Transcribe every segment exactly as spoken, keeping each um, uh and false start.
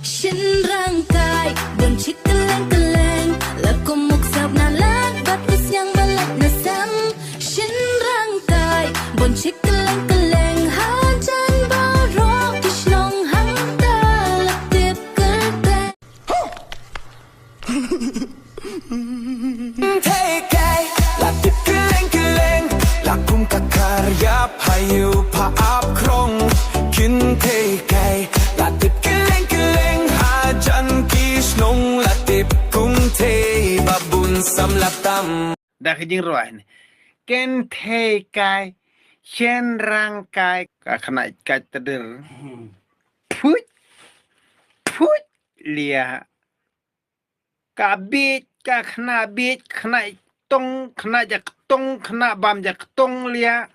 Shynrang kai, bun chik kylleng kylleng. La kum muksap na lad, bad u sniang ba lait na sem. Shynrang kai, bun chik kylleng kylleng. Hajan baroh ki shnong hangta la tip kyrteng. Kynthei kai, la tip kylleng kylleng, la kum ka kar ïap ha ïew pha ap krong. Kynthei kai, la tip kylleng kylleng, hajan ki shnong la tip kumthei ba bun samla tam. Da ka jingrwai ne. Kynthei kai, shynrang kai, ka khynnah kai tdar. Phuit, phuit, lia. Ka bieit, ka khynnah bieit, khynnah tong, khynnah jaktong, khynnah bam jaktong lia.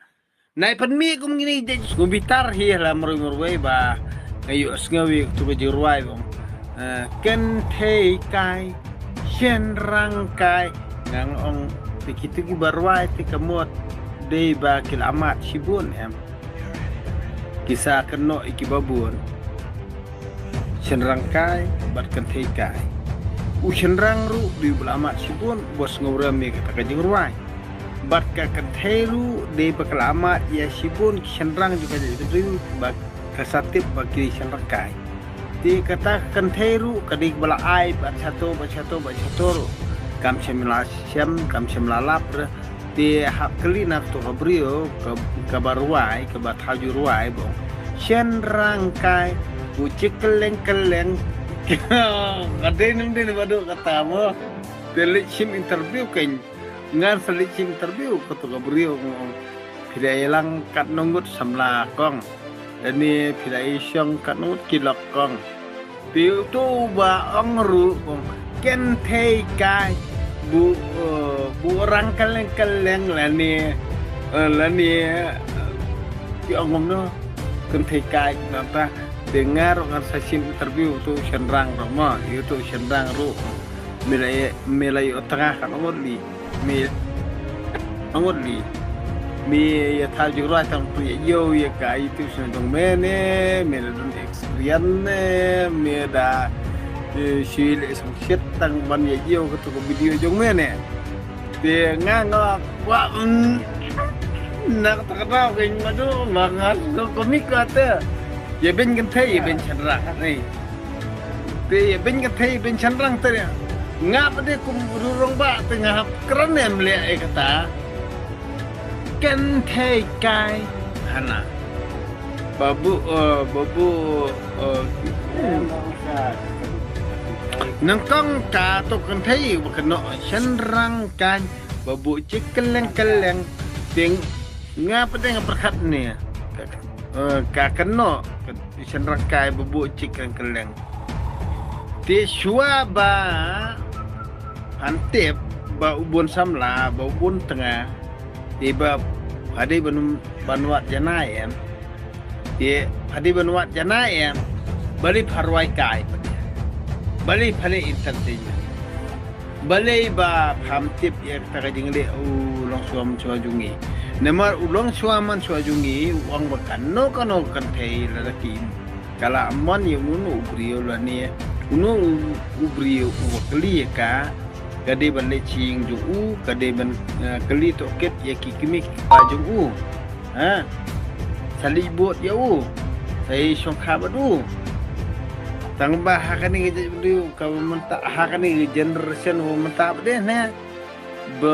Nai pynmih kum kine, jait sngewbitar hi la marwei marwei ba nga ïohsngew ïa katu ka jingrwai bong. Eh, kynthei kai, shynrang kai. Nga ong te kitu kiba rwai te ka mut dei ba ki la mad shibun em. Ki sa kynnoh ïa kiba bun. Shynrang kai bad kynthei kai. U shynrang ruh dei ba la mad shibun, ba sngewrem ïa kata ka jingrwai. Bad ka kynthei ruh dei ba ka la mad ïa shibun ki shynrang jong ka jaitbynriew ba ka sa tip ba ki shynrang kai. Te kata ka kynthei ruh ka dei ba la ai bad shato, bad shato, bad shato ruh. Kam shym la shem, kam shym la lap re. Te hap kylli na kato ka briew, ka, kaba rwai, kaba thaw ju rwai bong. Shynrang kai, u chik kylleng kylleng. Ka dei nym dei ba duk kata mo. Te leit shim interview kein. Ngan sa leit shim interview kato ka briew mo. Phi da ïalang katno ngut samla kong. Lane phi da ïashong katno ngut ki lok kong. Te uto uba ong ruh kong kynthei kai, bu, eh, bu rang kylleng kylleng lane, eh, lane, eh, ki ong kumno kynthei kai nangta. Te nga ruh ngan sa shim interview uto u shynrang ruh mo, ïa uto u shynrang ruh. Me la ïa, me la ïoh tnga katno ngut li. Me, ngut li. Me ïa thaw jingrwai tang tu ïa ïoh ïa ka YouTube channel jong me ne, me la don experience ne, me da, eh, shu leh sngewsih tang ban ïa ïoh katu ka video jong me ne. Te nga nga kwah, mm, na kata ka daw ka ïa madu ma nga ko komik ka te. Ïa beiñ kynthei ïa beiñ shynrang ne. Te ïa beiñ kynthei beiñ shynrang te ïa. Nga pat de kum u rangbah te nga hap kren em leh ïa kata. Kynthei kai hana. Babu, eh, babu, eh, nyngkong kato kynthei ba kynnoh shynrang kai. Babu chik kylleng kylleng. Te nga pat de nga pyrkhat ne. Ka, eh, ka kynnoh. Shynrang kai babu chik kylleng kylleng. Te shuwa ba phan tip ba u bun samla, ba u bun tnga. Te ba pha dei ban, ban wad janai em. Te pha dei ban wad janai em. Balei pha rwai kai. Balei pha leh entertainment. Balei ba pham tip ïa kata ka jingleh u longshuwa manshuwa jong ngi. Namar u longshuwa manshuwa jong ngi u ong ba kano kano ka kynthei lada ki im ka la mon ïa uno uno u briew lane uno u, u briew uba kylli ïa ka, ka dei ban leit sha ïing jong u, ka dei ban, eh, kylli tohkit ïa ki kmie ki kpa jong u. Ha? Sa leit bud ïa u. Sa ïashongkha bad u. Tang ba ha kane ka jaitbynriew kaba mynta, ha kane ka generation ba mynta ba dei ne. Ba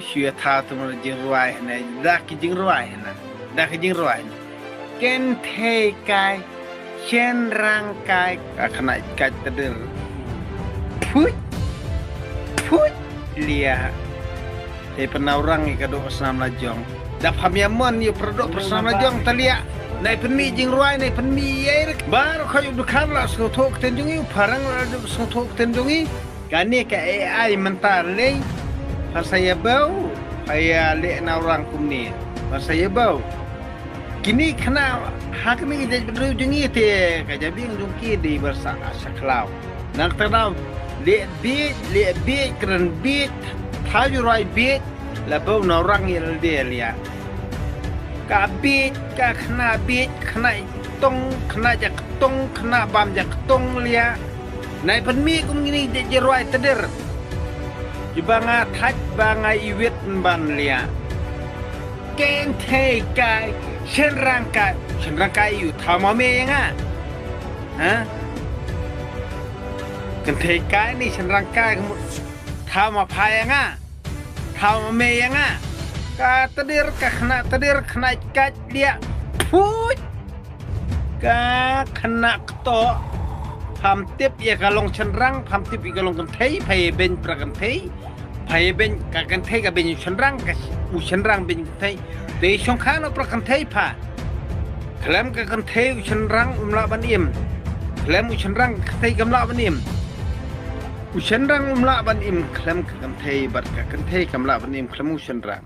shu ïa thaw te mynta jingrwai ne. Da ki jingrwai ne. Da ki jingrwai ne. Kynthei kai. Shynrang kai. Ka khynnah kai tdar. Phuit. Phuit. Lia. Te pynawrang ïa ka doh snam la jong. Da pham ïa mon ïa pyrdoh pyrdoh snam la jong ta lia. Nai pynmih jingrwai, nai pynmih ïa rik. Baroh khoit u dkhar la sngewthuh ktien jong ngi, u phareng la sngewthuh ktien jong ngi. Kane ka A I mynta lei. Phan sa ïa bew, pha ïa leh nawrang kumne. Phan sa ïa bew. Kine khynnah ha kane ka jaitbynriew jong ngi te ka jabieng jong ki dei ba sah sha khlaw. Nangta daw leh bieit, leh bieit, kren bieit, thaw ju rwai bieit, la bew nawrang ïa lade lia. Ka bieit, ka khynnah bieit, khynnah ktong, khynnah ja ktong, khynnah bam ja ktong liah. Nai pynmih kum kine ki jait rwai tdir. Kiba nga thait ba nga iwit ban liah. Kynthei kai, shynrang kai, shynrang kai ïa u thaw ma me ïa nga. Ha? Kynthei kai ne shynrang kai ka mut thaw ma pha ïa nga. Thaw ma me ïa nga. Ka tdir, ka khynnah tdir, khynnah kait liah. Phuit. Ka khynnah kto. Pham tip ïa ka long shynrang, pham tip ïa ka long kynthei, pha ïa beiñ pra kynthei. Pha ïa beiñ ka kynthei, ka beiñ u shynrang, ka sh-, u shynrang beiñ kynthei. Te shong kha noh pra kynthei pha. Khlem ka kynthei u shynrang um lah ban im. Khlem u shynrang ka kynthei kam lah ban im. U shynrang um lah ban im khlem ka kynthei, bad ka kynthei kam lah ban im khlem u shynrang.